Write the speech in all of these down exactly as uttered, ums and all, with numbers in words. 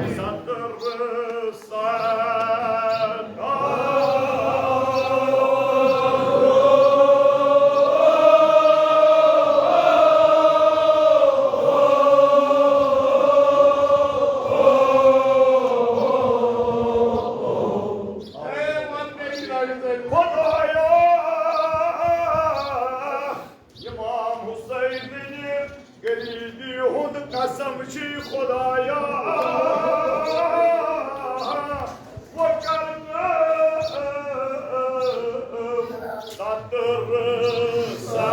ستر سردار۔ خدایا، امام حسینٕنہِ غریبی ہُنٛد قسم چھی خدایا، وۄنۍ کر نہٕ ستر سا۔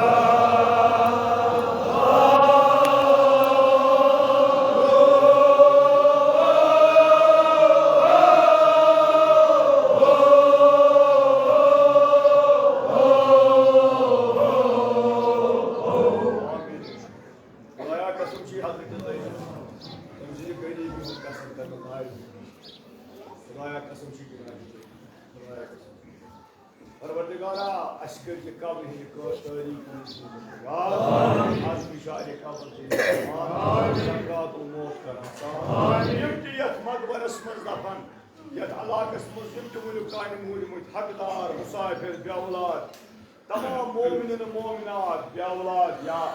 خدایا قسم چھی حضرت زینب، تٔمۍ سٕنٛدِ غریبی ہُنٛد قسم کرنہٕ آیہِ۔ خدایا قسم چھی، خدایا قسم۔ پروردگارا، اَسہِ کٔرۍ یہِ قبرِ ہٕنٛدِ کٲ-، تٲریٖخ منٛز یاد۔ از مِشارِ قبر دِنۍ۔ سکرات الموت کران۔ یِم تہِ یَتھ مقبرس منٛز دفن، یَتھ علاقس منٛز یِم تہِ وٕنیُک تانۍ موٗدمٕتۍ حقدار، مسافر، بے اولاد، تمام مومنین مومنات، بے اولاد یا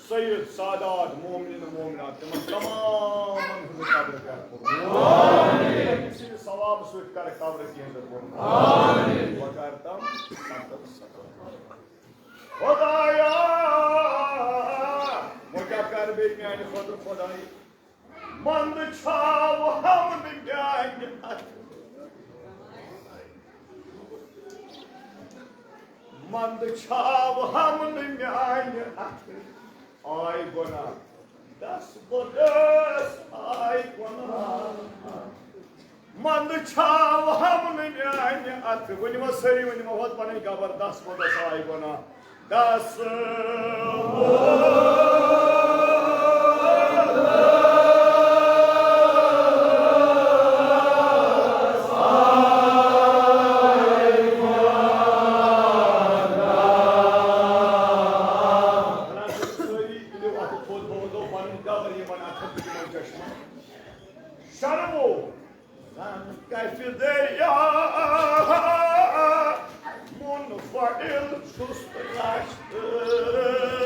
سید سادات مومنین مومنات، تِمن تمامن ہٕنٛدِ قبرِ پٮ۪ٹھ پوٚر۔ آمین۔ تٔمۍ سٕنٛدِ ثواب سۭتۍ کر قبرِ تِہنٛزِ پوٚر۔ آمین۔ وۄنۍ کر تم ستر ستر۔ خدایا، وۄنۍ کیٛاہ کر بیٚیہِ میانہِ خٲطرٕ خداے؟ منٛدٕ چھاوٕ ہم نہٕ میانہِ اَتھٕ۔ منٛدٕ چھاوٕ ہم نہٕ میانہِ اَتھٕ۔ آے گۄناہ دس بۄدس، آے گۄناہ۔ منٛدٕ چھاوٕ ہم نہٕ میانہِ اَتھٕ۔ ؤنِو حظ سٲری، ؤنِو حظ پنٕنۍ خبر، دس بۄدس آے گۄناہ۔ دس سٲری تُلِو اَتھٕ تھوٚد، بہٕ وَنو پَنٕنۍ قبر یِمَن اَتھَن تہٕ یِمَن چشمَن۔ شرمو زن کَفِ دریا منفعل چھُس تہٕ راشتہٕ۔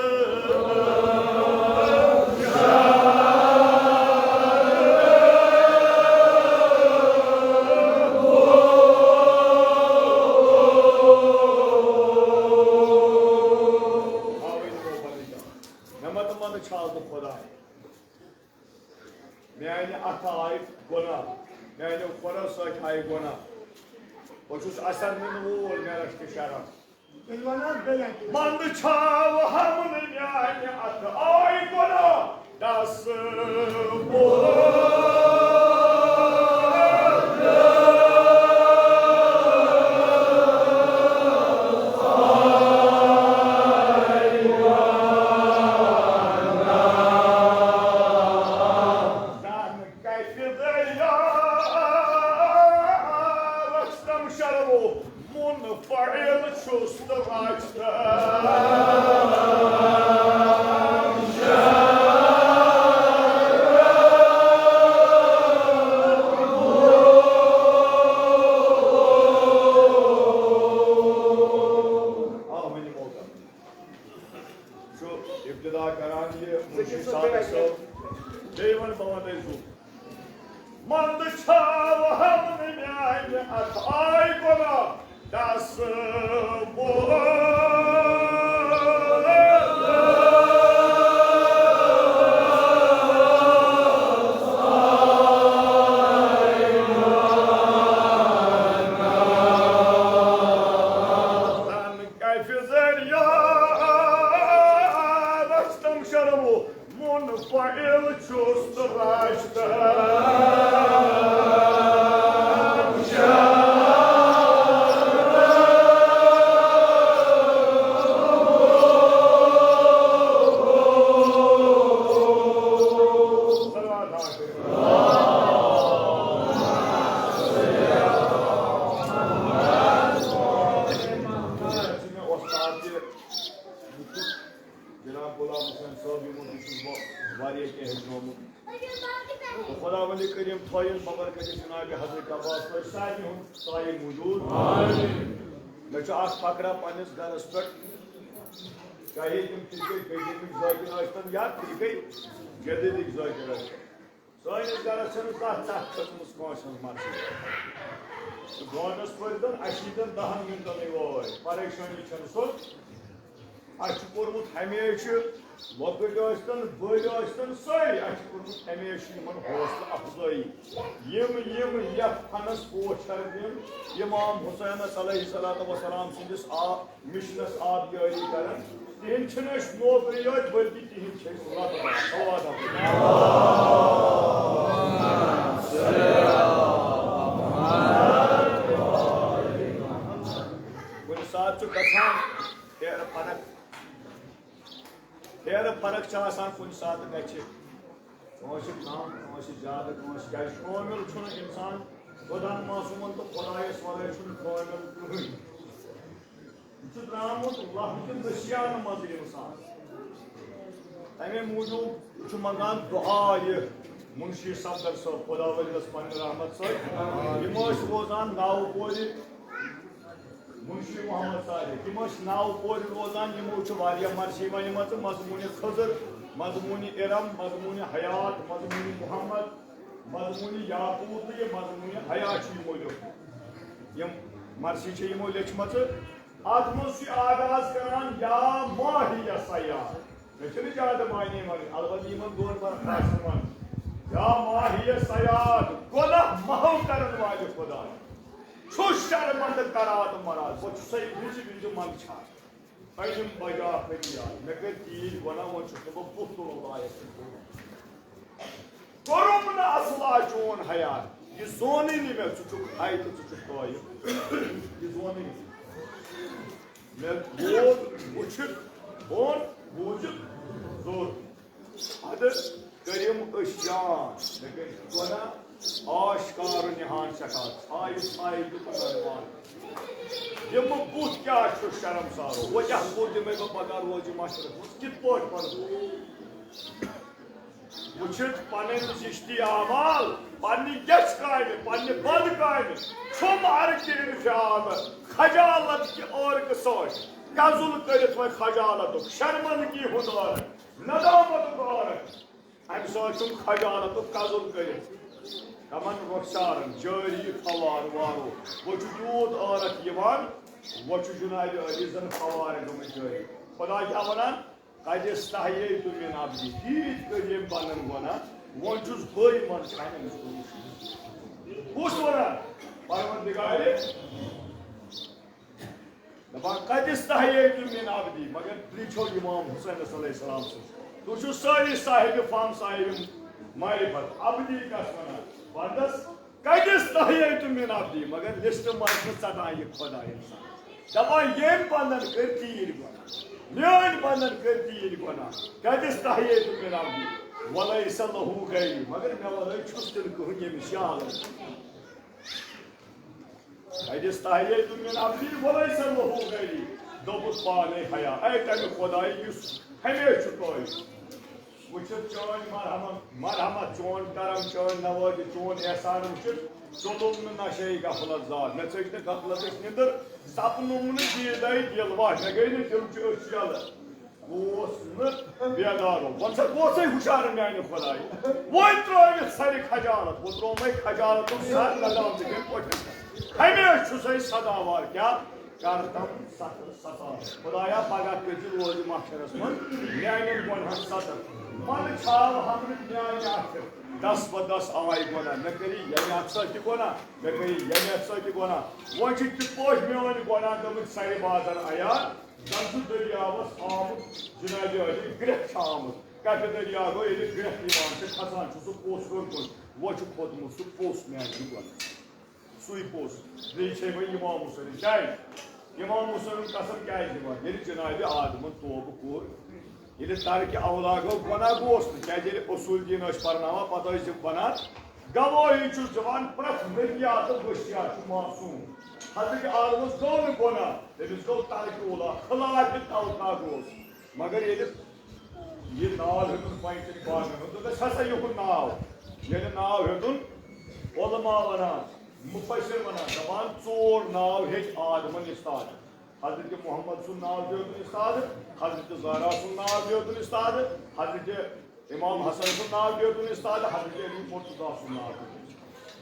مےٚ ما تہٕ منٛدٕ چھاس بہٕ خۄداے۔ میانہِ اَتھٕ آیہِ گۄناہ، میانیو کھۄرو سۭتۍ آیہِ گۄناہ۔ بہٕ چھُس اثر نِنہٕ وول، مےٚ رَچھ تہٕ شرم۔ تیٚلہِ وَن حظ بیٚیہِ اَکہِ لَٹہِ۔ منٛدٕ چھاوٕ ہم نہٕ میانہِ اَتھٕ آیہِ گۄناہ۔ دَس زن کَفِ دریا رستم شرمو منفعل چھُس تہٕ رستم شرم۔ چھُ ابتدا کران یہِ مُرشِد صادق صٲب۔ بیٚیہِ وَنہٕ بہٕ وَنہٕ تۄہہِ زُو۔ منٛدٕ چھاوٕ ہم نہٕ میانہِ اَتھٕ آیہِ گۄناہ۔ دَس بۄہر۔ کَفِ ذٔریعہ رستم شرمو منفعل چھُس تہٕ راشتہٕ۔ تھٲیِن ببرکتِ جناب حضرت عباس، تۄہہِ سارنٕے ہُنٛد سایہِ موٗجوٗد۔ مےٚ چھُ اکھ فقرہ پننِس گرس پٮ۪ٹھ، چاہے تِم تِکے قدیٖمٕکۍ ذٲکِر ٲسۍتن یا تِکے جدیٖدٕکۍ ذٲکِر ٲسۍتن۔ سٲنِس گرس چھنہٕ کانٛہہ ژکھ کھٔژمٕژ کٲنٛسہِ ہٕنٛز مرضی۔ تہٕ گٲنٛڈس پٔرۍتن اَسہِ ییٖتن دَہن مِنٹنٕے وٲے، پریشٲنی چھنہٕ سۄ۔ اَسہِ چھُ کوٚرمُت ہمیشہٕ، لۄکٕٹۍ ٲسۍتن، بٔڑۍ ٲسۍتن، سٲری، اَسہِ چھُ کوٚرمُت ہمیشہٕ یِمن حوصلہٕ افزٲیی۔ یِم، یِم یَتھ فنس پوچھر دِن، امام حسینس علیہ الصلوۃ والسلام سٕنٛدِس آ-، مِشنس آبیٲری کرن، تِہنٛدۍ چھِنہٕ أسۍ نوکری یٲتۍ، بلکہِ تِہنٛدۍ چھِ أسۍ رۄتبہ، ثواب۔ کُنہِ ساتہٕ چھُ گژھان پھیرٕ فرق۔ پھیرٕ فرق چھِ آسان کُنہِ ساتہٕ گژھِ۔ کٲنٛسہِ کم، کٲنٛسہِ زیادٕ، کٲنٛسہِ کیٛازِ کٲمِل چھُنہٕ اِنسان۔ خۄداہن معصوٗمن تہٕ خۄدایس ورٲے چھُنہٕ کٲمِل کٕہٕنۍ۔ یہِ چھُ درٛامُت لفظِ نسیانہٕ منٛزٕ اِنسان۔ تَمے موٗجوٗب چھُ منٛگان دُعا یہِ مُنشی صفدر صٲب، خۄدا وٲلِس پننہِ رحمت سۭتۍ۔ یِم ٲسۍ روزان ناوٕ پورِ مُنشی محمد صالح، یِم ٲسۍ ناوٕ پورِ روزان، یِمو چھِ واریاہ مرثی ؤنمژٕ، مضموٗنِ خضر، مضموٗنِ ارم، مضموٗنِ حیات، مضموٗنِ محمد، مضموٗنِ یاقوت تہٕ یہِ مضموٗنِ حیات چھُ یِمو لیوٚکھمُت۔ یِم مرثی چھِ یِمو لیچھمژٕ۔ اتھ منٛز چھُ آغاز کران یا ماہی یا سیاد۔ مےٚ چھِنہٕ زیادٕ معنی وَنٕنۍ، البتہٕ یِمن دۄن برخاستن منٛز۔ یا ماہی سیاد، گۄناہ محو کرن والہِ خۄداے، چھُ شرمندٕ کران تہٕ مراد، بہٕ چھُسے وِزِ وِزِ منٛدچھان۔ أنِم بجا فریاد، مےٚ کٔرۍ تیٖتۍ گۄناہ، وۄنۍ چھُس نہٕ بہٕ بُتھ تُلُن لایق۔ کوٚرُم نہٕ اصلا چون حیا، یہِ زونٕے نہٕ مےٚ، ژٕ چھُکھ حے تہٕ ژٕ چھُکھ طٲیب۔ یہِ زونٕے نہٕ۔ مےٚ ووت وٕچھِتھ، اوٚن بوٗزِتھ زوٚر۔ اَدٕ کٔرِم أسۍ جان، مےٚ کٔرۍ گۄناہ آشکار نِہان سٮ۪ٹھاہ، ژھایہِ ژھایہِ تہٕ پَنَن وان۔ یِمہٕ بُتھ کیٛاہ چھُ شرمسارو، وۄنۍ کیٛاہ گوٚو دِمَے بہٕ پگاہ روزِ محشرَس منٛز، کِتھ پٲٹھۍ پَرٕ بہٕ؟ وٕچھِتھ پنٕنۍ زِشتی اعمال، پننہِ گیٚچھ کامہِ، پننہِ بد کامہِ، چھُم عرقہِ انفعال، خجالت کہِ عٲرقہٕ سۭتۍ کزُل کٔرِتھ وۄنۍ خجالتُک، شرمندگی ہُنٛد عٲرق، ندامتُک عٲرق۔ امہِ سۭتۍ چھُم خجالتُک کزُل کٔرِتھ۔ کمن رۄخسارن جٲری فوار وارو، وۄنۍ چھُ یوٗت عٲرق یِوان، وۄنۍ چھُ جناب عٲلی زن فوارِ گٔمٕتۍ جٲری۔ خدا کیٛاہ ونان؟ قد استحییت من عبدی، تیٖتۍ کٔرۍ ییٚمۍ پنٕنۍ گۄناہ، وۄنۍ چھُس بٔے منٛدچھان أمِس کُن وٕچھِتھ۔ کُس وَنان؟ پروردگارِ، دَپان، قد استحییت من عبدی، مگر پرٛژھو امام حسینس علیہ السلام سۭتۍ۔ تُہۍ چھِو سٲری صاحب فہم، صاحب معرفت، عبدی کَس وَنان؟ بندس، قد استحییت من عبدی، مگر لسٹ منٛز چھُ ژٹان یہِ خۄدا اِنسان۔ دَپان، ییٚمۍ بندن کٔرۍ تیٖرۍ گۄناہ، میٲنۍ بندن کٔرۍ تیٖرۍ گۄناہ، قد استحییت من عبدی، ولیس لہ غیری، مگر مےٚ ورٲے چھُس تیٚلہِ کٕہٕنۍ ییٚمِس یہِ حالت۔ قد استحییت من عبدی ولیس لہ غیری، دوٚپُس پانے حیا، اے تَمہِ خۄدایہِ یُس ہمیشہِ چھُ قٲیِم۔ وٕچھِتھ چٲنۍ مرحمت، مرحمت، چون کرم، چٲنۍ نوٲزی، چون احسان وٕچھِتھ ژوٚلُم نہٕ نشے غفلت زاد۔ مےٚ ژٔج نہٕ غفلتٕچ نِندٕر، سپنُم نہٕ دیٖدے دِل۔ واہ، مےٚ گٔے نہٕ دِلچہِ أچھ یَلہٕ، گوس نہٕ بیدارو۔ وۄنۍ سا گوسے ہُشار میانہِ خۄدایہِ۔ وۄنۍ ترٲوِتھ سرِ خجالت، وۄنۍ ترٛوومے خجالتُک سر ندامتہٕ کٮ۪ن پٲٹھۍ۔ ہمیشہِ چھُسے سداوار، کیٛاہ کر تم ستر ستار۔ خدایا، پگاہ کٔرۍ زِ روزِ محشرس منٛز میانٮ۪ن گۄنہن ستر۔ من چھاو ہمرٕ میانہِ اتھٕ۔ دس بہ دس آے گۄناہ، مےٚ کٔری ییٚمہِ اتھٕ سۭتۍ تہِ گۄناہ، مےٚ کٔری ییٚمہِ اتھٕ سۭتۍ تہِ گۄناہ۔ وۄنۍ چھِ تِتھ پٲٹھۍ میٲنۍ گۄناہ گٔمٕتۍ سرِ بازر عیار، زن چھُ دٔریاوس آمُت جنابِ عٲلی گرٛٮ۪کھ چھِ آمٕژ۔ کتھِ دٔریاو گوٚو، ییٚلہِ گرٛٮ۪کھ یِوان چھِ، کھسان چھُ سُہ پوٚژھ ہیوٚر کُن، وۄنۍ چھُ کھوٚتمُت سُہ پوٚژھ میانہِ گۄناہ۔ سُے پوٚز۔ بیٚیہِ چھے وۄنۍ امام حسینٕچ۔ کیٛازِ؟ امام حسینُن قسم کیٛازِ دِوان؟ ییٚلہِ جنابِ آدمن توبہٕ کوٚر، ییٚلہِ ترکِ اولا گوٚو، گۄناہ گوس نہٕ۔ کیٛازِ؟ ییٚلہِ اصوٗل دیٖن ٲسۍ پرناوان، پتہٕ ٲسۍ یِم ونان، گوٲہی چھُ دِوان پرٛٮ۪تھ نبی تہٕ بشریٰ چھُ معصوٗم۔ حضرت آدمس گوٚو نہٕ گۄناہ، تٔمِس گوٚو ترکِ اولا، خلاف توقع گوس۔ مگر ییٚلہِ یہِ ناو ہیوٚتُن پنٛنہِ باغن ہُنٛد، دوٚپنَس، "ہسا یِہُنٛد ناو۔" ییٚلہِ ناو ہیوٚتُن، علماء ونان، مفسر ونان، دپان ژور ناو ہیٚتۍ آدمن استاد۔ حضرت محمد سُنٛد ناو تہِ ہیوٚتُن استاد، حضرت زہرا سُنٛد ناو تہِ ہیوٚتُن استاد، حضرت امام حسن سُنٛد ناو تہِ ہیوٚتُن استاد، حضرت علی مرتضیٰ سُنٛد ناو تہِ ہیوٚتُن۔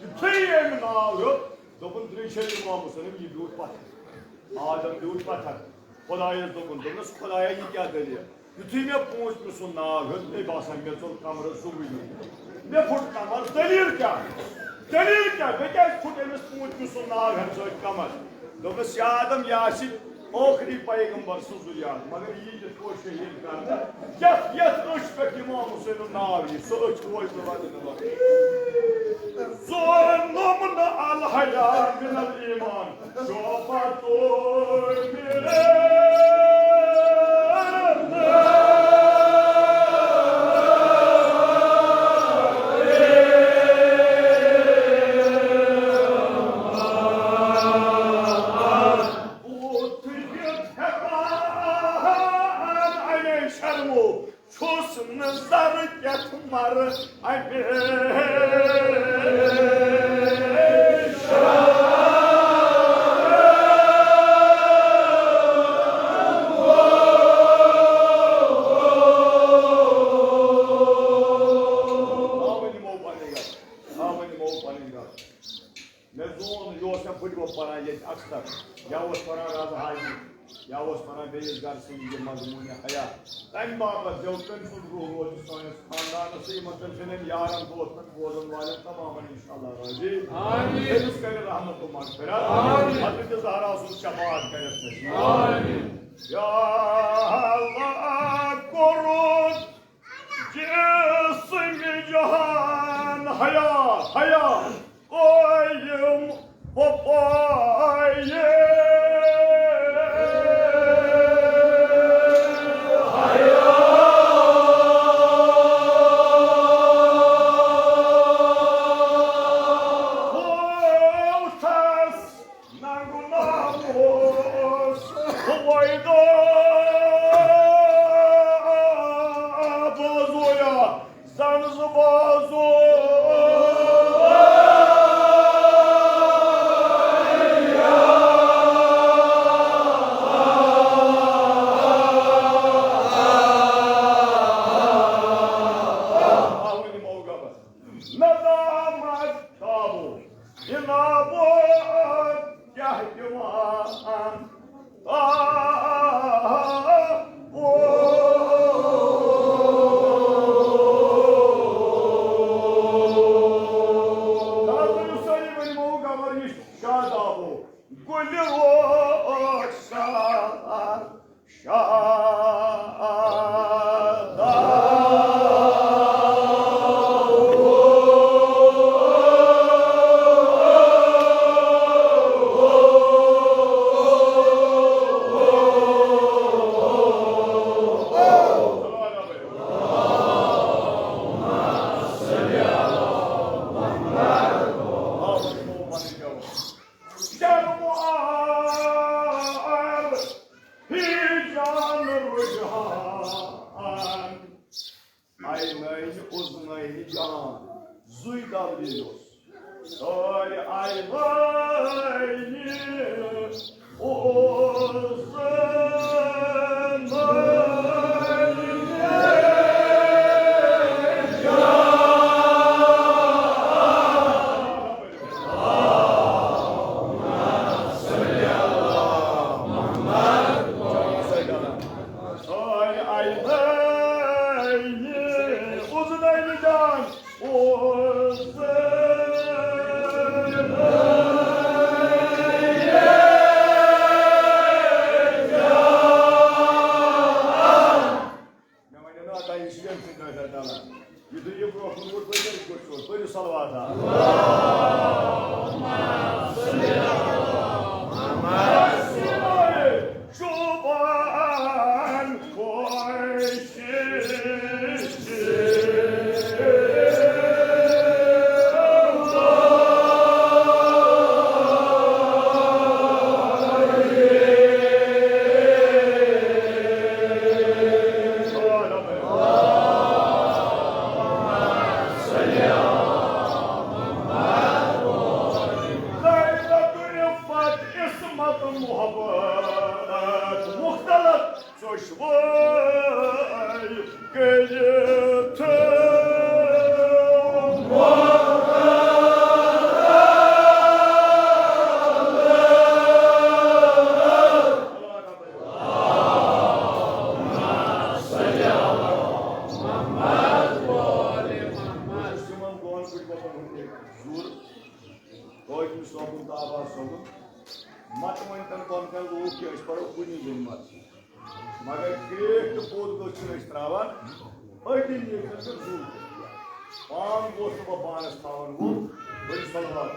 یُتھُے أمۍ ناو ہیوٚت، دوٚپُن، "درٛے چھِ امام حسن، یہِ بیوٗٹھ پتھر۔ آدم بیوٗٹھ پتھر۔" خۄدایَس دوٚپُن، دوٚپنَس، "خۄدایا، یہِ کیٛاہ دٔلیٖل؟" یُتھُے مےٚ پوٗنٛژمہِ سُنٛد ناو ہیوٚت، مےٚ باسان، مےٚ ژوٚل کمرس زُوٕے نہٕ۔ مےٚ پھُٹ کمر، دٔلیٖل کیٛاہ؟ دٔلیٖل کیٛاہ؟ مےٚ کیٛازِ پھُٹ أمِس پوٗنٛژمہِ سُنٛد ناو ہٮ۪تھ سۭتۍ کمر؟ دوٚپمَس، یہِ آدم، یہِ آسہِ ٲخری پیغمبر سُنٛد ذُریات، مگر یہِ یِتھ پٲٹھۍ شہیٖد کرنہٕ، یَتھ، یَتھ أچھ پٮ۪ٹھ امام حسینُن ناو یی، سُہ أچھ روزِ نہٕ بدلہٕ۔ ظلم الحیا من الایمان۔ شعبہ تو میرے بوت یہ پھیران انے شرمو۔ چھُس نہٕ زَرٕ کٮ۪تھ مَرٕ اَمہِ آوٕنۍ یِمو پَنٕنۍ گَرٕ، آوٕنۍ یِمو پَنٕنۍ گَرٕ۔ مےٚ زون، یہِ اوس مےٚ پھٕٹوٕ پران ییٚتہِ اکثر، یا اوس پران رازٕ حاجی، یا اوس پران بیٚیِس گرٕ سٕنٛدِ یہِ مضموٗنِ حیات۔ تَمہِ باپتھ دیُت تٔمۍ سُنٛد روح روزِ سٲنِس خاندانس تہٕ یِمن تٔمۍ سٕنٛدٮ۪ن یارن دوستن بوزن والٮ۪ن تمامن انشاءاللہ راضی۔ آمین۔ تٔمِس کرِ رحمت و مغفرت۔ آمین۔ حضرت زہرا سُنٛد شفاعت کرٮ۪س نصیب۔ آمین۔ یا اللہ کوٚرُتھ جسم جہان حیات، حیات قائم و پائے حیات۔ ہوتھس نہ گناہ اوس، وۄنۍ دۄہ بوزویا زن زٕ بوزو۔ ندامت تابو۔ جناب، کیٛاہ دِوان؟ آ، او۔ تَتھ ؤنِو سٲری، ؤنِو گمر یہِ شادابو۔ گُلہِ روشن شاداب۔ شرم آل ہی جان رجحان۔ عینین اذنین جان، زُوی دَب دِیوس۔ سٲرۍ عینین اذنین۔ سٲرۍ عینین اذنین جان۔ مےٚ وَنیو نا تۄہہِ، یہِ چھُ ییٚمہِ سۭتۍ نظر ڈَلان۔ یُتھُے یہِ برونٛہہ کُن ووت، پٔرِو صلوات۔ شوبان خۄش۔ زُر، حٲکِم صٲبُن تہٕ عباس صٲبُن، متہٕ ؤنۍ تَن بۄنہٕ کَنہِ لوٗکھ کہِ أسۍ پَرو کُنی زٔنۍ مَتہٕ۔ مگر کرٛیکھ تہٕ پوٚت گوٚو چھِنہٕ أسۍ ترٛاوان، أتی نیٖرِتھ چھُ زُو تہِ۔ پان گوس نہٕ بہٕ پانَس تھاوَن وول، ؤنِو صلوات۔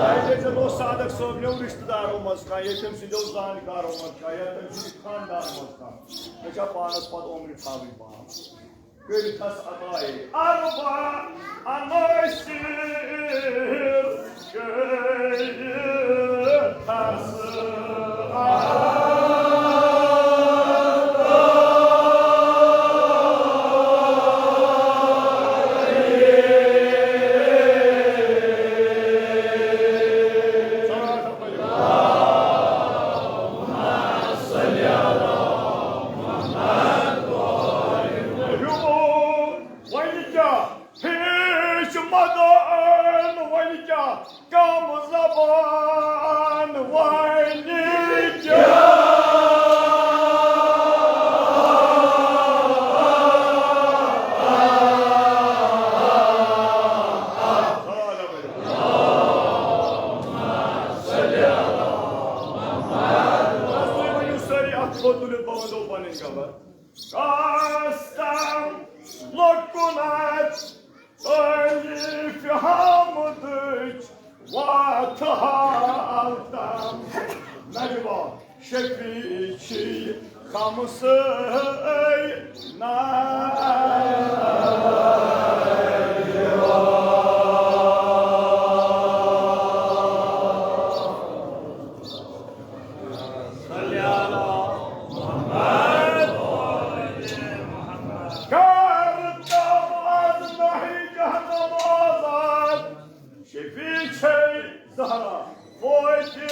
اَتہِ ژےٚ دوست صادق صٲب، مےٚ رِشتہٕ دارو منٛز کانٛہہ، یا تٔمۍ سٕنٛدیو زانکارو منٛز کانٛہہ، یا تٔمۍ سٕنٛدِ خاندارو منٛز کانٛہہ، مےٚ چھا پانَس پَتہٕ عمرِ تھاوٕنۍ پان؟ کٔرِتھس عطایے اربع عناصر، کٔرِتھس عطایے۔ وۄنۍ کیٛاہ؟ ہیٚچھ مدان وۄنۍ کیٛاہ؟ کم زبان وۄنۍ کیٛاہ؟ بس تُہۍ ؤنِو سٲری اَتھ کھوٚت تُلِتھ، بہٕ وَنہو پَنٕنۍ خبر۔ کاستم لۄکُن آسہِ تٲلیٖف حامدٕچ وَتھ حال تام۔ نجوہ شفیع چھی خمسٲے ناے۔ کر تم از ناہی جہنم آزاد، شفیع چھے زہرا فوتہِ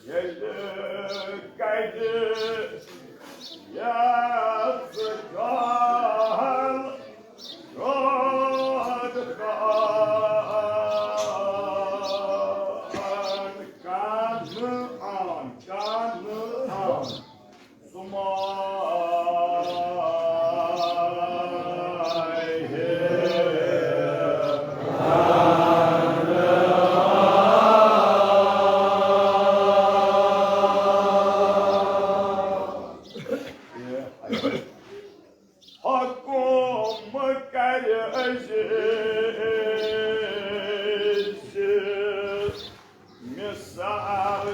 ییٚلہِ کَتہِ یَتھ کال رود کان کانہٕ آن، کانہٕ آن۔ سُماے ہے۔ حکم کرِ عزیز مثال۔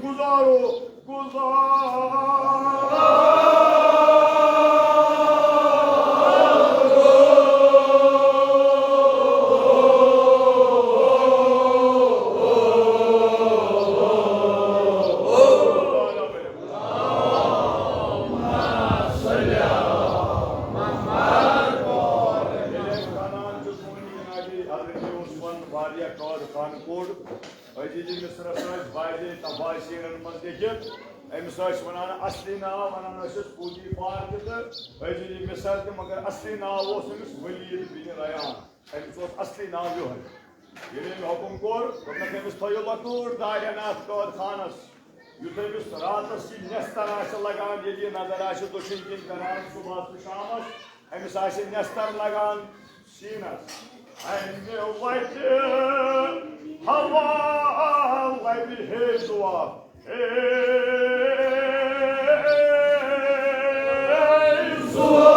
گُزارو، گُزارو۔ حضرت عثمان واریاہ قٲد خانہٕ کوٚڑ۔ عزیزِ مصرس ٲسۍ بعضے تفاسیرن منٛز لیکھِتھ، أمِس ٲسۍ ونان اصلی ناو، ونان ٲسِس پوٗتی پار تہِ تہٕ عزیزِ مصر تہِ، مگر اصلی ناو اوس أمِس ولید بن ریان۔ أمِس اوس اصلی ناو یِہوٚے۔ ییٚلہِ أمۍ حُکُم کوٚر، دوٚپنَکھ، أمِس تھٲیِو لۄکُٹ دارٮ۪ن اَتھ قٲد خانَس۔ یُتھ أمِس راتَس یہِ نٮ۪ستَر آسہِ لَگان، ییٚلہِ یہِ نظر آسہِ دٔچھُن کِنۍ کران صُبحَس تہٕ شامَس، أمِس آسہِ نٮ۪ستَر لَگان سیٖنَس۔ اَمہِ وَتہِ ہوا لبہِ ہے زُوا، ہے زُوا۔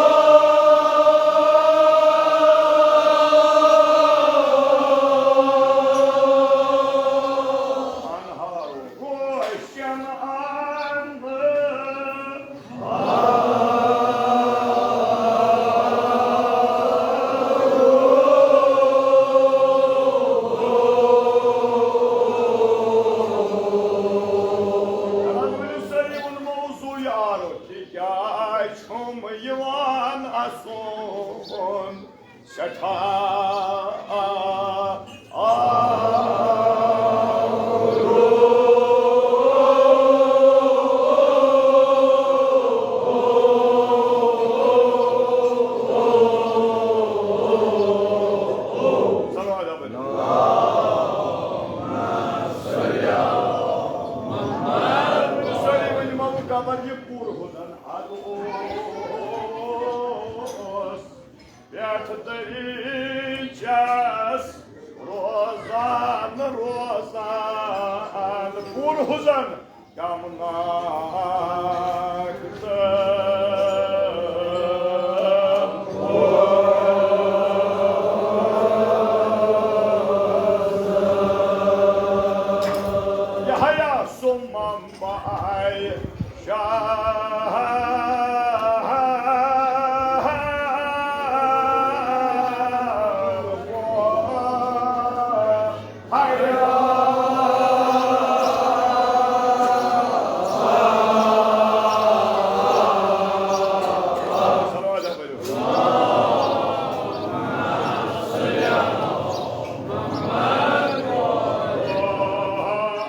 انہارو روشن اندر۔ سٲری ووٚن موضوع یارو، تِکیٛازِ چھُم یِوان اَسُن سٮ۪ٹھاہ۔ سٲری ؤنِو، مۄکھ خبر یہِ پوٗرٕ ہُنن۔ اَدٕ اوس پٮ۪ٹھ دٔریٖچَس روزان، روزان پوٗرٕ ہُزن کم ناگ تہٕ یحییٰ سُمم بہٕ آیہِ شاہ۔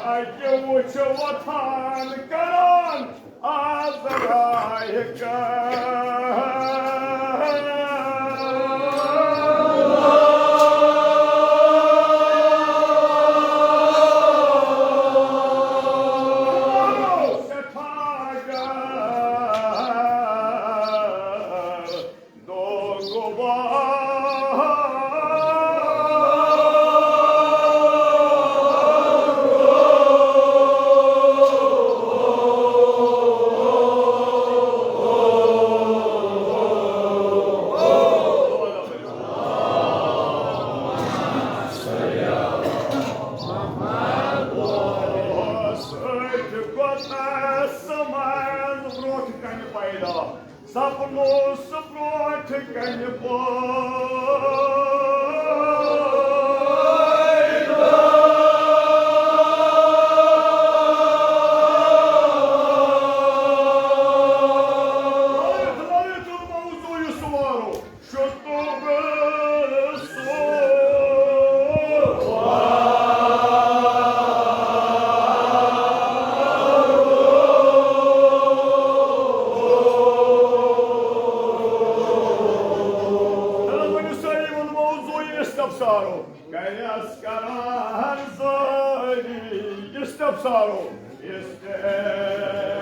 اَتہِ وٕچھ وۄتھان کران آزرائے کر۔ سٮ۪ٹھاہ گر دو گوبار۔ سۭتۍ گوٚو آسمان برٛونٛٹھ کنہِ پیدا۔ سپنوس برٛونٛٹھ کنہِ پٲدٕ۔ لٲیِتھ، لٲیِتھ موضوع یہِ سوارو۔ شتوب سوار۔ ؤنِو سٲری ووٚن موضوع یہِ استفسارو۔ کَرٮ۪س کران زٲری استفسارو۔ استفسار۔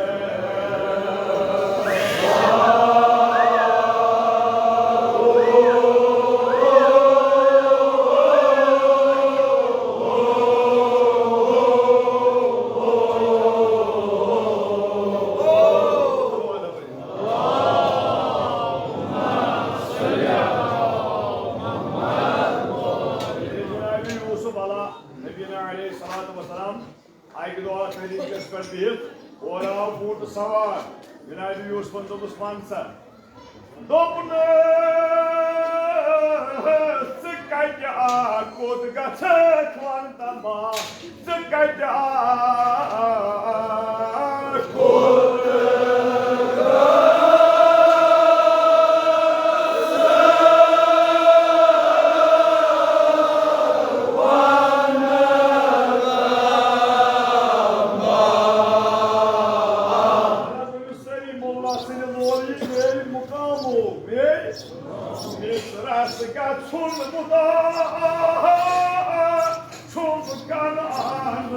یوسف علیٰ نبینا علیہ الصلوۃ والسلام اکہِ دۄہ تحریٖکَس پٮ۪ٹھ بِہِتھ اورٕ آو بوٗٹہٕ سوار۔ جناب یوسفن دوٚپُس، "وَن سا۔" دوٚپُن، "ژٕ کَتہِ آکھ، کوٚت گژھکھ، وَن تہ ما، ژٕ کَتہِ آکھ، کوٚت سٲری مولا سٕنٛدِ لورِ یہِ میٲنۍ مُقامو، میٲنۍ مِصرس گژھُن مُدا چھُم کنان۔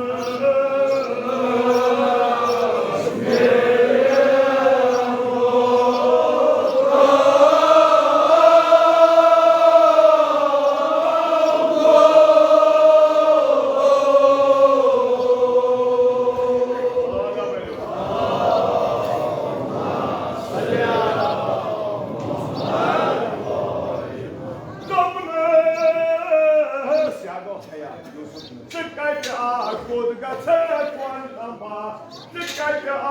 ژےٚ کۄن تما تہٕ کتہِ آو؟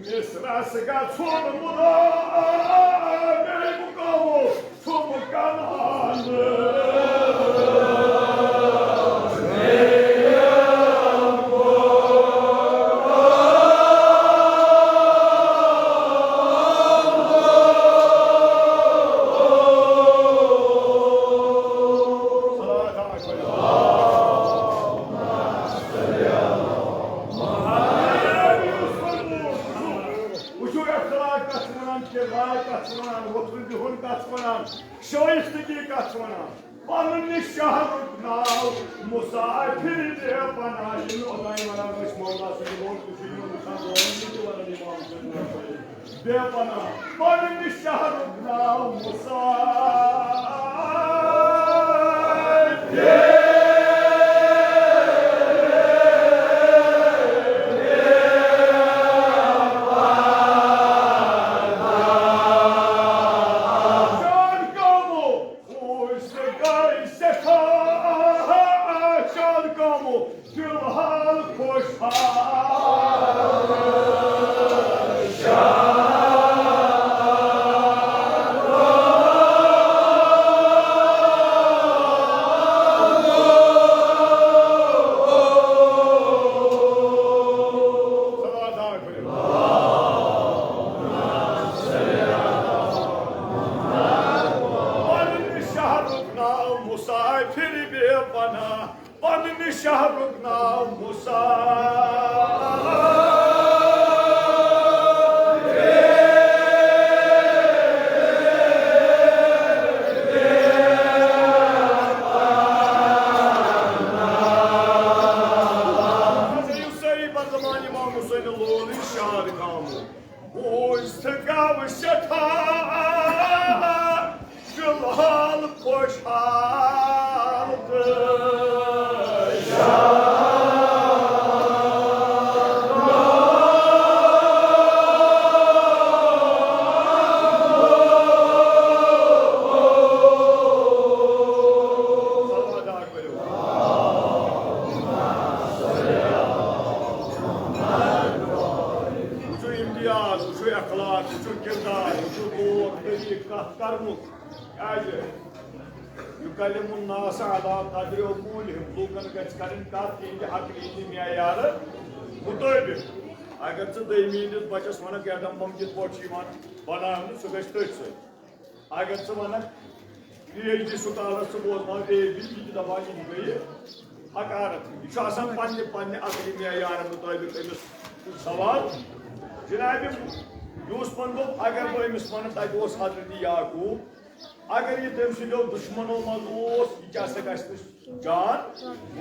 مصرس گژھُن مراد، بیٚیہِ مُقامو چھُم کنعان۔ وٕچھِو، اخلاق کتھ چھِ ونان، کردار کتھ چھِ ونان، وۄتھُن بِہُن کتھ چھِ ونان، شایستگی کتھ چھِ ونان۔ پننہِ شہرُک ناو مسافر بے پناہ، یِم اوٚتام ونان ٲسۍ مولا سٕنٛدِ لوٚگ، تُہۍ چھِو یِمن وٕچھان، دۄن یِم تہِ ونان امام سٕنٛدِ لوٚگ۔ بے پناہ۔ پننہِ شہرُک ناو مسافر۔ شاد کامو، خوش گٔے سٮ۪ٹھاہ شاد کامو۔ فی الحال خوش حال۔ پننہِ شہرُک ناو مسافر بے پناہ۔ پننہِ شہرُک ناو مسافر۔ یُس سٲری پتہٕ زمانہٕ امام حسین لون شاد کامو۔ بوٗزتھ گوٚو سٮ۪ٹھاہ فی الحال خوش حال تہٕ شاد۔ وٕچھِو امتیاز، وٕچھِو اخلاق، وٕچھِو کردار، وٕچھِو طور طریٖقہٕ کتھ کرنُک۔ کیازِ؟ یکلم الناس علی قدر عقولہم، لوٗکن گژھِ کرٕنۍ کتھ یِہنٛدِ عقلی ہٕنٛدِ معیارٕ مطٲبق۔ اگر ژٕ دوٚیمہِ ہٕنٛدِس بچس ونکھ ایٹم بم کِتھ پٲٹھۍ چھُ یِوان بناونہٕ، سُہ گژھِ تٔتھۍ سۭتۍ۔ اگر ژٕ ونکھ پی ایچ ڈی سکالر، ژٕ بوزناو اے بی، یہِ تہِ دپان یِم گٔیہِ حقارت۔ یہِ چھُ آسان پننہِ، پننہِ عقلی معیارٕ مطٲبق أمِس سوال۔ جناب یوسفن دوٚپ، اگر بہٕ أمِس ونہٕ، تتہِ اوس حضرت یعقوب، اگر یہِ تٔمۍ سٕنٛدیو دُشمنو منٛز اوس، یہِ کیٛاہ سا گژھِ نہٕ جان؟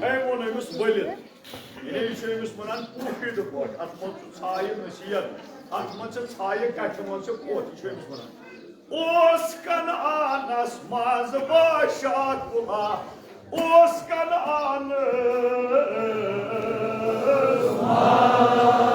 أمۍ ووٚن أمِس ؤلِتھ۔ یعنی یہِ چھُ أمِس وَنان پوٗپھِتہٕ پٲٹھۍ، اَتھ منٛز چھُ ژھایہِ نصیحت، اَتھ منٛز چھِ ژھایہِ کَٹھِ منٛز چھِ پوٚتھ، یہِ چھُ أمِس وَنان۔ اوس کنعانس منٛز بادشاہ کُلا، اوس کنعانس منٛز۔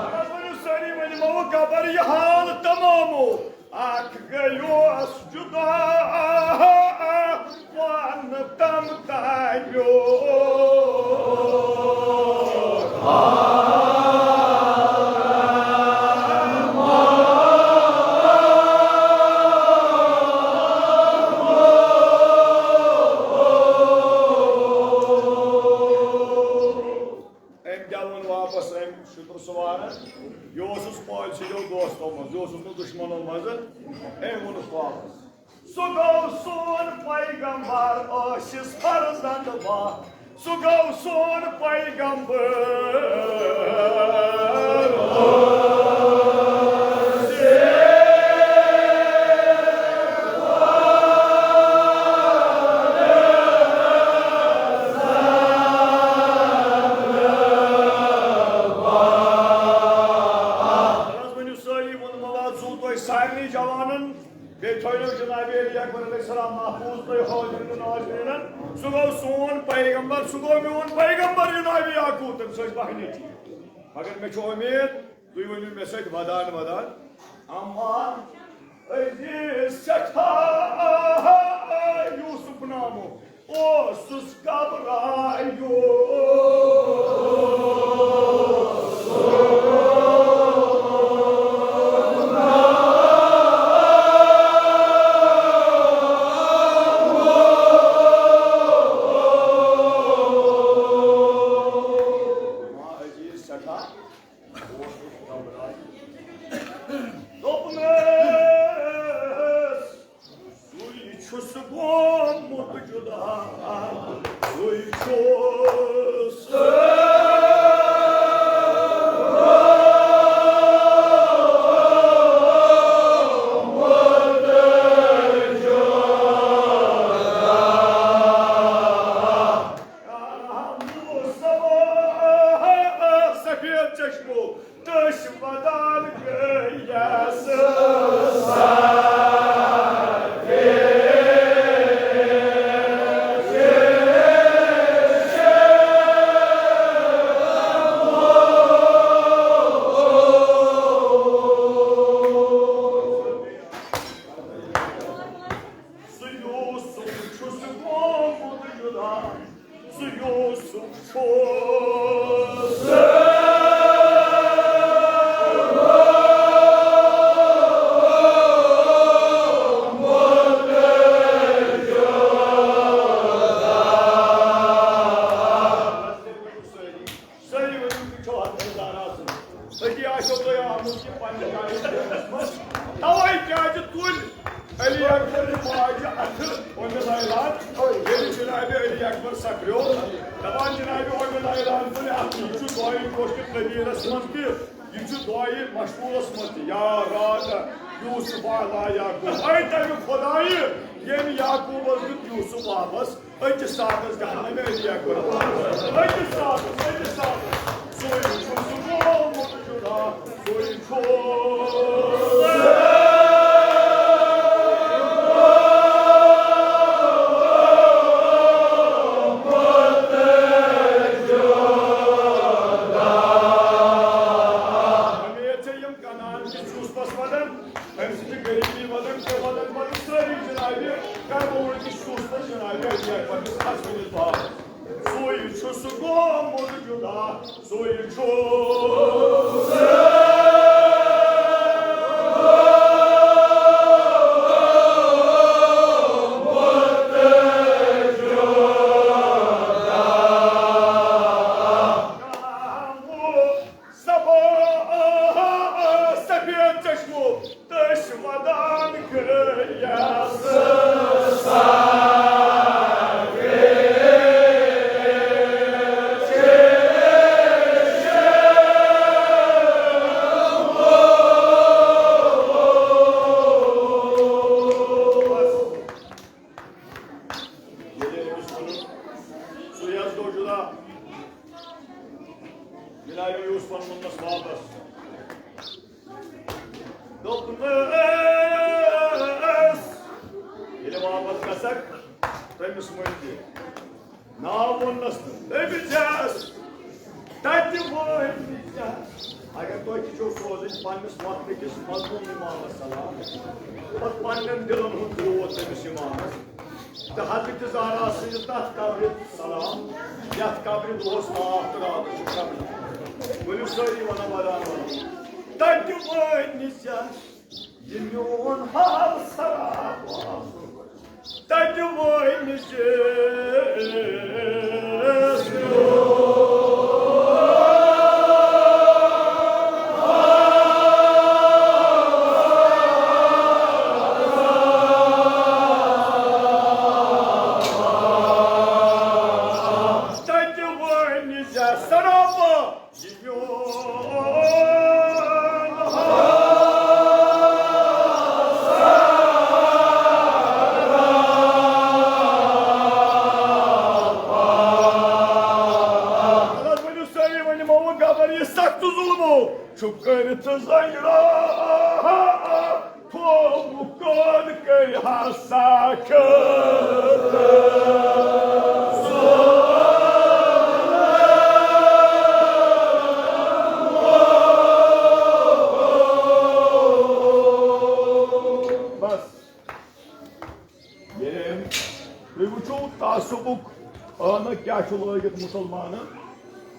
اگر ؤنِو سٲری ؤنِو، مو قبر یہِ حال تمامو۔ اکھ گٔیوس جُدا، وَن تَم تَمیُک۔ أمۍ کیٛاہ ووٚن واپس؟ أمۍ شُتُر سُوارن، یہِ اوسُس مٲلۍ سٕنٛدیو دوستو منٛز، یہِ اوسُس نہٕ دُشمنو منٛز۔ أمۍ ووٚنُس واپس۔ سُہ گوٚو سون پیغمبر، ٲسِس فرزند با۔ سُہ گوٚو سون پیغمبر۔ سُہ گوٚو سون پیغمبر، سُہ گوٚو میون پیغمبر جناب یعقوب، تٔمۍ سٕنٛز بہنہِ چھِ۔ مگر مےٚ چھُ اُمید تُہۍ ؤنِو مےٚ سۭتۍ ودان ودان، اما عزیز سٮ۪ٹھاہ یوسف نامو اوسُس گھبرایو۔ عزیز سٮ۪ٹھاہ۔ دوٚپنَس، سُے چھُس گوٚمُت جُدا، سُے چھُس۔ سفید چشمو تش ودان گٔیَس۔ سُہ یوسف چھُس گوٚمُت جُدا، سُہ یوسف چھُس۔ سٲری ؤنِو، تُہۍ چھِو اَتھ منٛز دار آسان۔ أتی آسیو تۄہہِ آمُت یہِ پنٛنہِ جایہِ ذہنَس منٛز۔ تَوَے کیٛازِ تُلۍ علی اکبر ماجہِ اَتھٕ اُمہِ لَیلان، ییٚلہِ جنابِ علی اکبر سَکریو، دَپان جنابِ اُمہِ لَیلان تُلۍ اَتھٕ، یہِ چھُ دۄیہِ گوشہِ قدیٖرَس منٛز تہِ، یہِ چھُ دۄیہِ مشہوٗرَس منٛز تہِ، یا رات یوسف علی یعقوب۔ اے تَمہِ خۄدایہِ، ییٚمۍ یعقوبَس دیُت یوسف واپَس۔ أکِس ساتَس گژھِ نہ مےٚ علی اکبر۔ أکِس ساتَس، أکِس ساتَس۔ سُے چھُس گوٚمُت جُدا، سُے چھُس۔ اُمید چھےٚ یِم کنعان کِس یوسفس وَدن۔ أمۍ سٕنٛز چھِ غریٖبی وَدان، تہٕ وَدان، وَدان سٲری جنابِ، کَرٕ بہٕ وٕنکیٚس چھُس تہٕ جنابِ علی اکبر کِس اَتھ وٕنِس باپَتھ۔ سُے چھُس گوٚمُت جُدا، سُے چھُس۔ سفا-، سفید چشمو تش ودان گٔیَس۔ ییٚلہِ أمِس ووٚنُن، سُے حظ گوٚو جُدا۔ مِلایو یوسفن ووٚننَس واپس۔ دوٚپنَس، ییٚلہِ واپس گژھکھ، تٔمِس ؤنۍ زِ، ناو ووٚننَس نہٕ، تٔمِس چھَس تَتہِ وٲتۍ نہٕ کینٛہہ۔ اگر تۄہہِ تہِ چھو سوزٕنۍ پننِس وقتہٕ کِس مظلوم امامس سلام، پتہٕ پننٮ۪ن دِلن ہُنٛد دود تٔمِس امامس، تہٕ حضرت زہرا سٕنٛزِ تتھ قبرِ سلام، یتھ قبرِ دۄہس تاپھ تہٕ راتس چھُ قبرِ۔ ؤلِو سٲری ونو ودان ودان۔ تتہِ وٲتۍ نہٕ ژےٚ یہِ میون حال سراب آسُن۔ تَتہِ وٲنِس تَتہِ وٲنِس سرابہٕ۔ یہِ میون حال۔ ؤنِو سٲری، وۄنۍ دِمو بہٕ گبر، یہِ سخت ظُلمو چھُ کٔرِتھ زنجیرا۔ تھوٚوُکھ قٲد کٔرۍ ہسا کھٲلِتھ۔ تعصبُک ٲنہٕ کیٛاہ چھُ لٲگِتھ مُسلمانن؟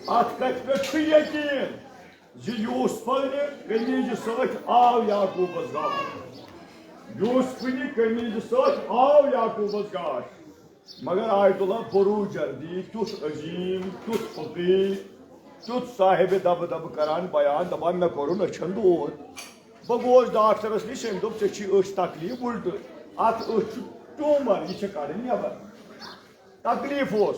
اَتھ کَتھِ پٮ۪ٹھ چھُ یقیٖن زِ یوسفنہِ قمیٖضہِ سۭتۍ آو یعقوبس گاش۔ یوسفنہِ قمیٖضہِ سۭتۍ آو یعقوبس گاش۔ مگر آیت اللہ بروجردی، تیُتھ عظیٖم، تیُتھ فقیٖر، تیُتھ صاحب دبہٕ دبہٕ کران بیان، دپان، "مےٚ کوٚرُن أچھن دود۔" بہٕ گوس ڈاکٹرس نِش، أمۍ دوٚپ، "ژےٚ چھی أچھ تکلیٖف اُلٹہٕ، اتھ أچھ چھُ ٹیوٗمر، یہِ چھِ کڑٕنۍ نٮ۪بر۔" تکلیٖف اوس۔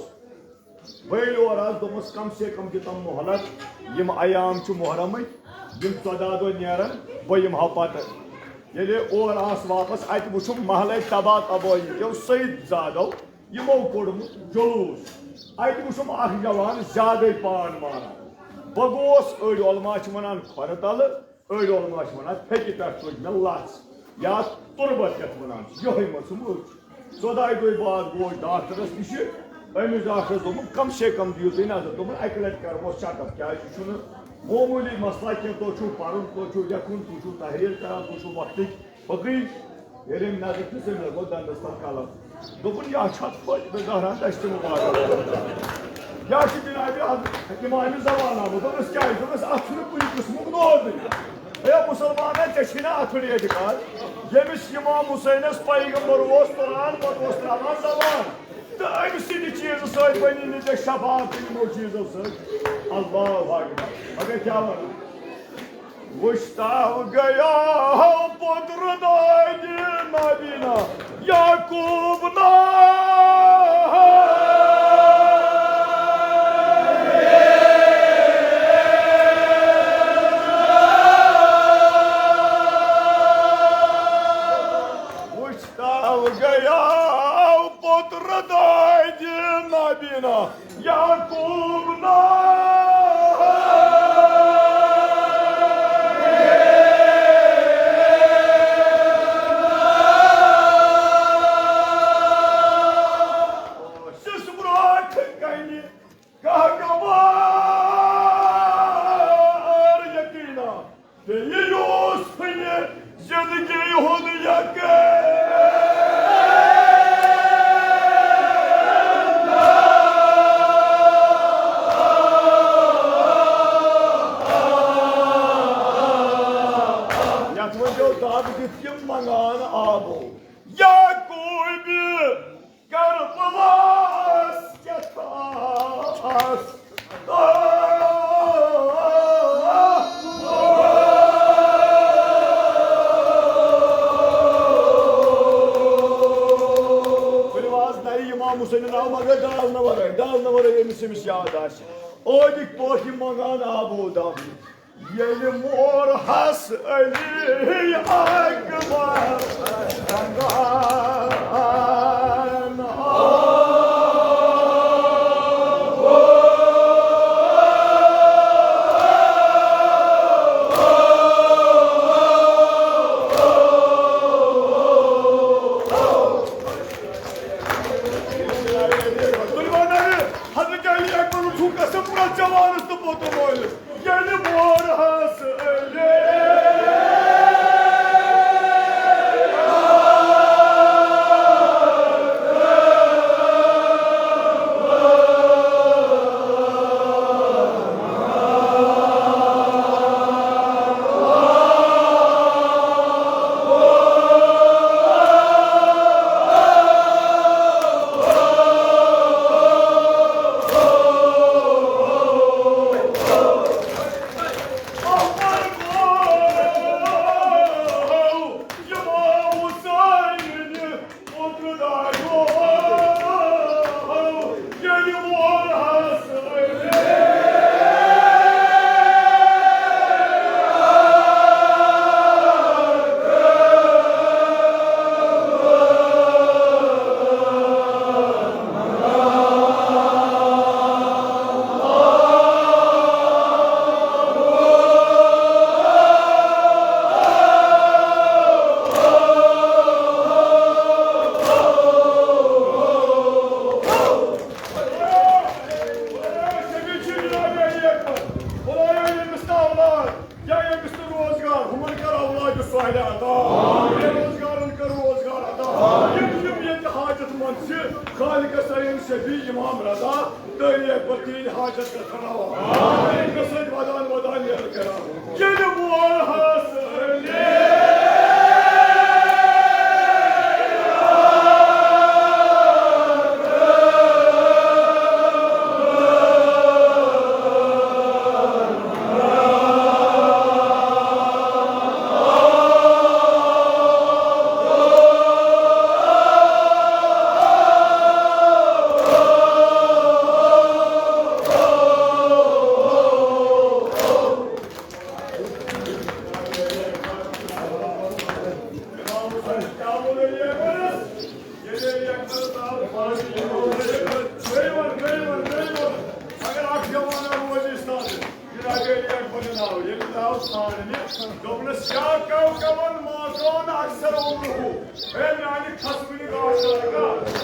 بہٕ ییٚلہِ اورٕ آس، دوٚپمَس، "کم سے کم دِتم مۄہلت، یِم ایام چھِ محرمٕکۍ، یِم ژۄداہ دۄہ نیرن، بہٕ یِمہٕ ہا پتہٕ۔" ییٚلہِ اورٕ آس واپس، اتہِ وُچھُم محلے تبا تبٲہی کیو سید زادو یِمو کوٚڑمُت جلوٗس۔ اتہِ وُچھُم اکھ جوان زیادے پان ماران۔ بہٕ گوس، أڑۍ علماء چھِ ونان کھۄرٕ تلہٕ، أڑۍ علماء چھِ ونان، پھیٚکہِ پٮ۪ٹھ تُج مےٚ لژھ، یا تُربت یتھ ونان چھِ، یِہوٚے مٔژھٕم أچھ۔ ژۄداہہِ دۄہہِ بعد گوس ڈاکٹرس نِش۔ أمِس ڈاکٹرس دوٚپُن، "کم سے کم دِیِو تُہۍ نظر۔" دوٚپُن، "اَکہِ لٹہِ کرہوس check up، کیازِ یہِ چھُنہٕ معموٗلی مسلہ کینٛہہ، تُہۍ چھُو پرُن، تُہۍ چھُو لیکھُن، تُہۍ چھُو تحریر کران، تُہۍ چھُو وقتٕکۍ فقیٖر۔" ییٚلہِ أمۍ نظر دِژ، أمۍ لگوو دندس تل قلم۔ دوٚپُن، "یا چھُ اَتھ پٔتۍ مےٚ زہرا دَسہِ مُبارک۔ یا چھُ جنابِ حضرت امام زمان آمُت۔" دوٚپمَس، "کیٛازِ؟" دوٚپمَس، "اَتھ چھُنہٕ کُنہِ قٕسمُک دودٕے۔ ہے مُسلمانا، ژےٚ چھُے نا اَتھ پٮ۪ٹھ اعتقاد؟ ییٚمِس امام حسینس پیغمبر اوس تُلان، پتہٕ اوس ترٛاوان زبان۔ تہٕ أمۍ سٕنٛدِ چیٖزٕ سۭتۍ بنی نہٕ ژےٚ شفاعت یِمو چیٖزو سۭتۍ۔" اللہ اکبر۔ مگر کیٛاہ وَنو؟ وُچھتا گیا ہو پُتر دادِ نابینا یعقوب نا۔ وُچھتا گیا ہو پُتر دادِ نابینا یعقوب نا۔ سٕس برونٛٹھ کنہِ کانٛہہ گوار یقینا۔ بیٚیہِ یوسفنہِ زندگی ہُنٛد یقین۔ یتھ ؤنۍزیو دب دِتھ، یِم منٛگان آبو۔ یعقوبِ کربلاہس کیٛاہ تھاس۔ ؤلِو آز نَیہِ امام حسینہِ ناو، مگر ڈالنہٕ ورٲے، ڈالنہٕ ورٲے ییٚمِس ییٚمِس یاد آسہِ۔ عٲدٕکۍ پٲٹھۍ یِم منٛگان آبو دم۔ ییٚلہِ مور حس علی اکبر رنگان تُلۍ وَنٲوِتھ، حضرت علی اکبر چھُ قسم پرٛٮ۪تھ جوانس تہٕ پوٚتُن مٲلِس۔ ییٚلہِ مور حس علی۔ ترین شفیع امام رضا، تٲریخ پتہٕ تِہنٛدِ حاجت گژھن روا۔ آمین۔ قصد ودان ودان ییٚلہِ کران۔ ییٚلہِ مول حاصل۔ اگر اکھ جوان روزِ استاد، یہِ رَبیع اکبر ناو، ییٚلہِ درٛاو ژھانٛڈنہِ، دوٚپنَس، یا کوکبن ما کان اکثر عمره، ہے میانہِ کھسوٕنہِ گاشہِ لگا،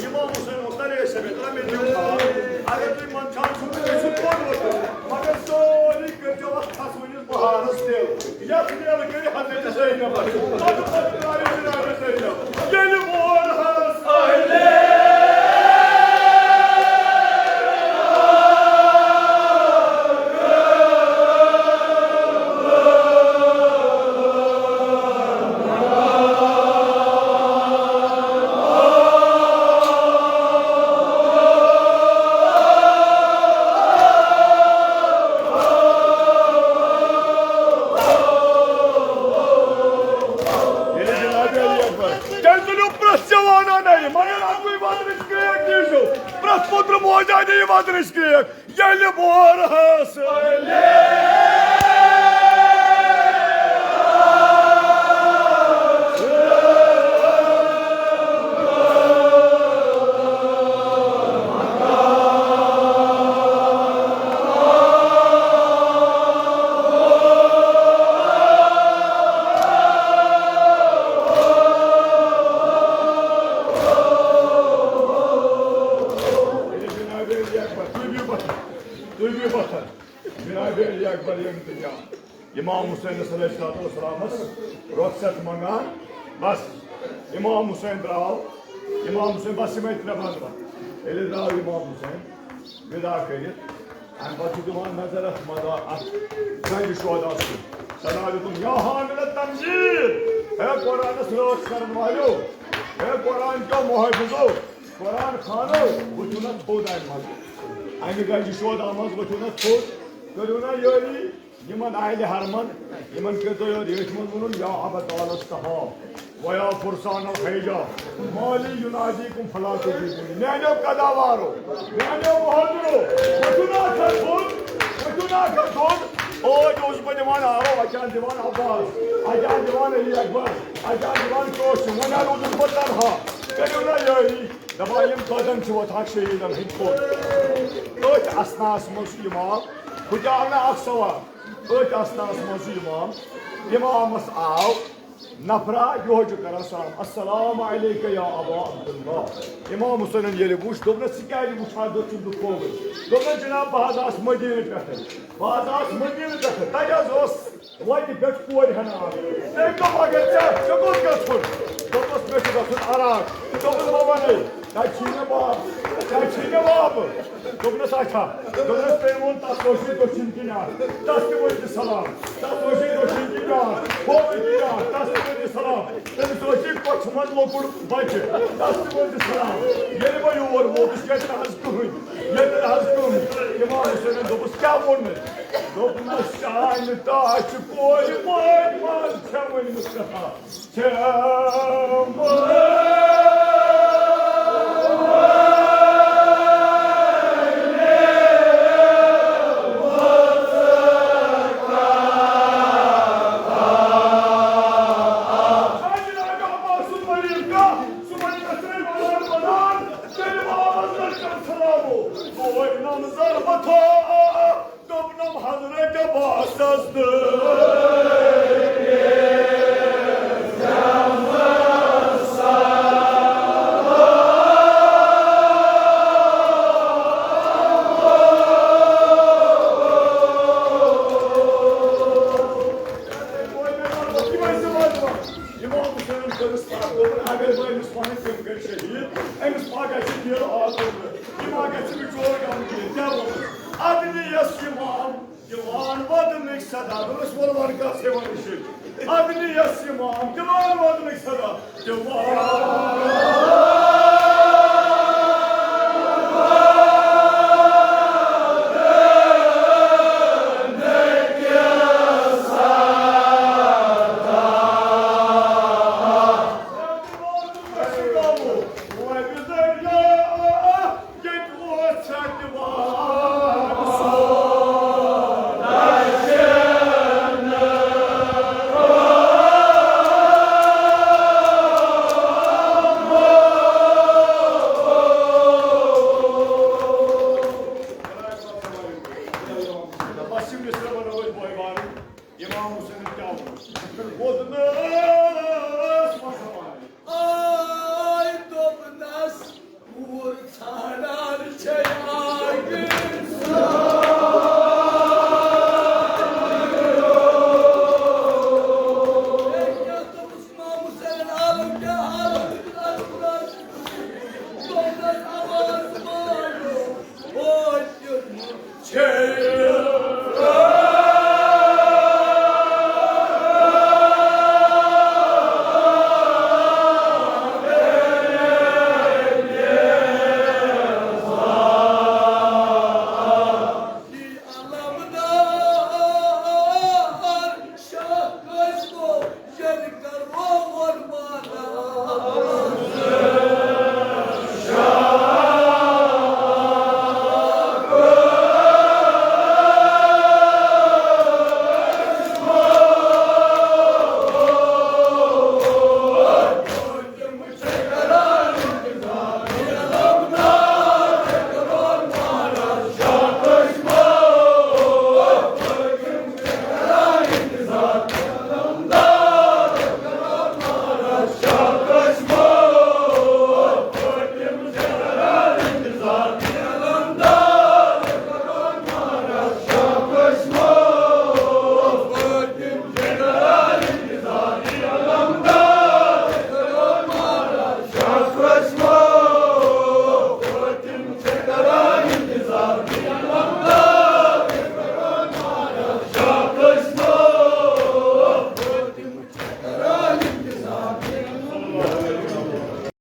امام حسین اوس نہ ریش سفید، ترٛےٚ مےٚ دیُن تھاو۔ اگر تُہۍ منٛدچھان چھِو تہٕ مےٚ چھُ کوٚرمُت، مگر سورُے کٔرۍزیو اَتھ کھسوٕنِس بہارس تیل۔ یَتھ میلہٕ کٔرۍ حضرت زینب۔ پتہٕ پتہٕ ترٛٲوِو جناب زینب۔ ییٚلہِ مول حضرت ییٚلہِ جناب علی اکبر، تیٚلہِ تُلِو پرٛٮ۪تھ جوانن اَتھِ، مگر اَکُے وَدنٕچ کرٛیک دیٖزیو۔ پرٛٮ۪تھ پوٚتُر موجا دِیہِ وَدنٕچ کرٛیک۔ ییٚلہِ بورہس تُہۍ بِہِو پَتھَر۔ تُہۍ بِہِو پَتھَر۔ جناب علی اکبر یِم تہِ کیٛاہ؟ امام حسینس علیہ الصلوۃ والسلامس رۄخصت منٛگان۔ بس، امام حسین درٛاو۔ امام حسین، بس یِمے ترٛےٚ بنٛد وَتھ۔ ییٚلہِ درٛاو امام حسین وِدا کٔرِتھ، اَمہِ پتہٕ چھُ دِوان نظر اَتھ مدا-، اَتھ گنجہِ شودا کُن۔ سنا دیُتُن، یا حامل تنزیل، ہے قرآنس رٲچھ کرن والیو، ہے قرآن کیو محافظو، قرآن خانو، وٕچھِو نہ تھوٚد اَمہِ منٛز۔ اَمہِ گنجہِ شودا منٛز وٕچھِو نہ تھوٚد، کٔرِو نہ یٲری۔ یِمن آیلہِ حرمن، یِمن کٔرۍتو یورٕ ییٚتھۍ منٛز ووٚنُن، یا ابا طالس تہا، و یا فرسان الخیجہ، مالی ینادیکم فلا تجیبونی۔ میانیو قداوارو، میانیو بہادرو، وٕچھِو نا اَتھ تھوٚد، وٕچھِو نا اَتھ تھوٚد۔ اوج اوسُس بہٕ دِوان آرو، اَتہِ آسہٕ دِوان عباس، اَتہِ آسہٕ دِوان علی اکبر، اَتہِ آسہٕ دِوان کٲشِر، وۄنۍ روٗدُس بہٕ تنہا۔ کٔرِو نا یٲری۔ دپان یِم دۄدن چھِ وۄتھان شہیٖدن ہٕنٛدۍ پھوٚل۔ أتھۍ اثناہس منٛز چھُ امام، بہٕ تہِ آو نہٕ اکھ سوال۔ أتھۍ اثناہس منٛز چھُ امام، امامس آو نفرا، یِہوے چھُ کران سلام، السلام علیک یا ابا عبداللہ۔ امام حسینن ییٚلہِ وُچھ، دوٚپنس، ژٕ کیازِ وُچھان دٔچھُن تہٕ کھووُر؟ دوٚپنس، جناب، بہٕ حظ آس مدیٖنہٕ پٮ۪ٹھٕ، بہٕ حظ آس مدیٖنہٕ پٮ۪ٹھٕ، تتہِ حظ اوس وتہِ پٮ۪ٹھ کورِ ہنا اکھ۔ تٔمۍ دوٚپ، اگر ژےٚ، ژےٚ کوٚت گژھُن؟ دوٚپمس، مےٚ چھُ گژھُن عراق۔ دوٚپُن، بہٕ وَنَے، تَتہِ چھُے مےٚ باپ، تَتہِ چھُے مےٚ باپ، دوٚپنَس، اچھا، دوٚپنَس، تٔمۍ ووٚن، تَتھ اوس یہِ دٔچھِنۍ کِنۍ اَکھ، تَس تہِ ؤنۍ زِ سلام، تَس اوس یہِ دٔچھِنۍ کِنۍ بیٛاکھ، ہُہ ؤنۍ زِ بیٛاکھ، تَس تہِ ؤنۍ زِ سلام۔ تٔمِس اوس یہِ کۄچھِ منٛز لۄکُٹ بَچہِ، تَس تہِ ؤنۍ زِ سلام۔ ییٚلہِ بہٕ یور ووتُس، ییٚتہِ نہٕ حظ کٕہٕنۍ، ییٚتہِ نہٕ حظ کٕہٕنۍ۔ اِمام حُسینَن دوٚپُس، کیٛاہ ووٚن مےٚ؟ دوٚپنَس، چانہِ داچھِ کورِ مٲلۍ منٛز چھےٚ وٕنہِ مُصطفیٰ۔ دوٚپنم حضرت عباسس تہٕ امام حسینن کٔرٕس پتھ، دوٚپُن، اگر بہٕ أمِس پنٕنۍ تِم کٔرۍ شہیٖد، أمِس ما گژھِ دِل آزُر، یہِ ما گژھِ بِچور غمگیٖن؟ کیٛاہ ووٚنُس؟ ادنی یس امام دِوان ودنٕکۍ صدا، دوٚپُس، وَلہٕ وَن کَتھ ہے وَنہٕ شیٚیہِ۔ ادنی یس امام دِوان ودنٕکۍ صدا، دِوان